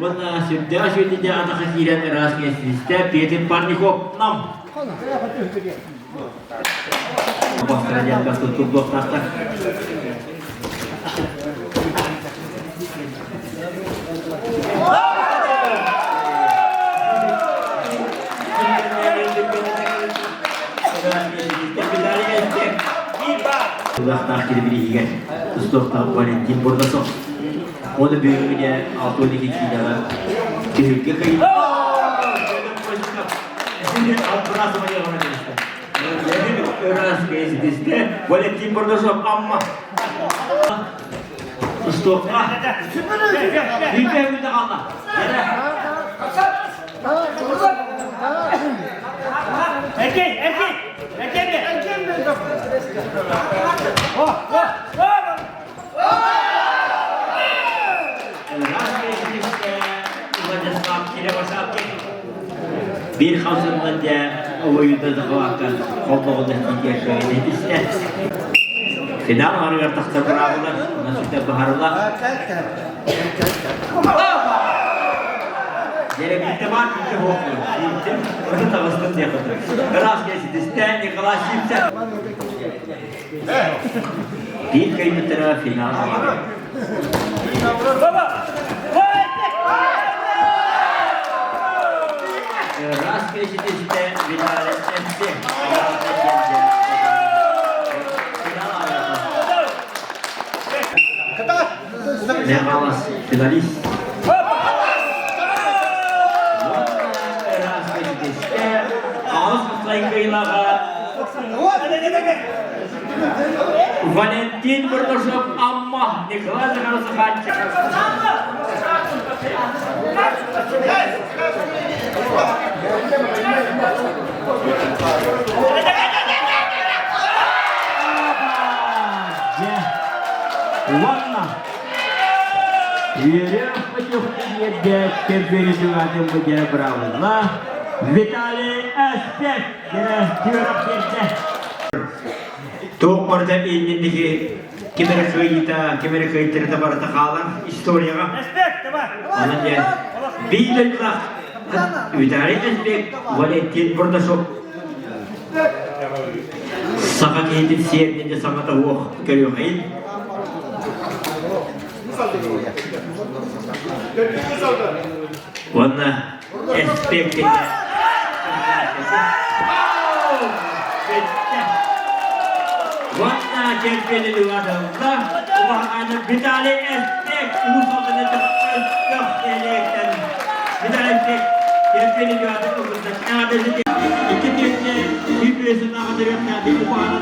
Уонна сүрдээх үчүгэйдик атаха киирэн ыраас миэстэ Петр Парников нам. Бастара диэн бастын туттуохтаахтар. Тулахтаах киһи тустуохтаах Валентин Бурдасов. Оны бүгүҥҥү 62 киилэҕэ түһүлгэ кыайда. Валентин Бурдасов Амма. Тустуохха. Бүйтэ бүйтэ қалла. Эркей, эркей! Эркей бе! О, о, о! Биир хамсанан дьэ обойута захватка холбоҕун истэ. Финал арыгар тахсар быраабылар, насыта баһарылар. Дьэрэбиттэ баар күүтэ суох буолар. Ытын таҕыстым диэх курдук. Ыраас кэситистэ Николай Сивцев. Биир кыймыттара финал аҕара. Ыраас кэситистэ Виталий Эссе. Финал аҕара. Михалас финалист. Валентин Бурдашов Амма Николай Захаров Уонна үөрэх көтөхтүгэргэ кэргэнитигатын быдьа быраабылла Виталий Эспек түөрэх биэрдэ. Туох барыта иннинники ким эрэ кыайыыта, ким эрэ кыайтарыта барыта хаалар историяҕа. Эспек, давай! Онон диэн биир дойдулаах Виталий Эспек, Валентин Бурдашов Саха киһитин сиэринэн саҥата уох көрүөхэйин. Уонна эспиэк Уонна чемпионы ыладылла Убаһаҕааны Виталий Эспек Уус Алданы Өстөөх нэһилиэктэн Виталий Эспек чемпионы ыладылла Икки тиэккэ үп үөсүн аҕа төрүөхтээхтик убаһаны.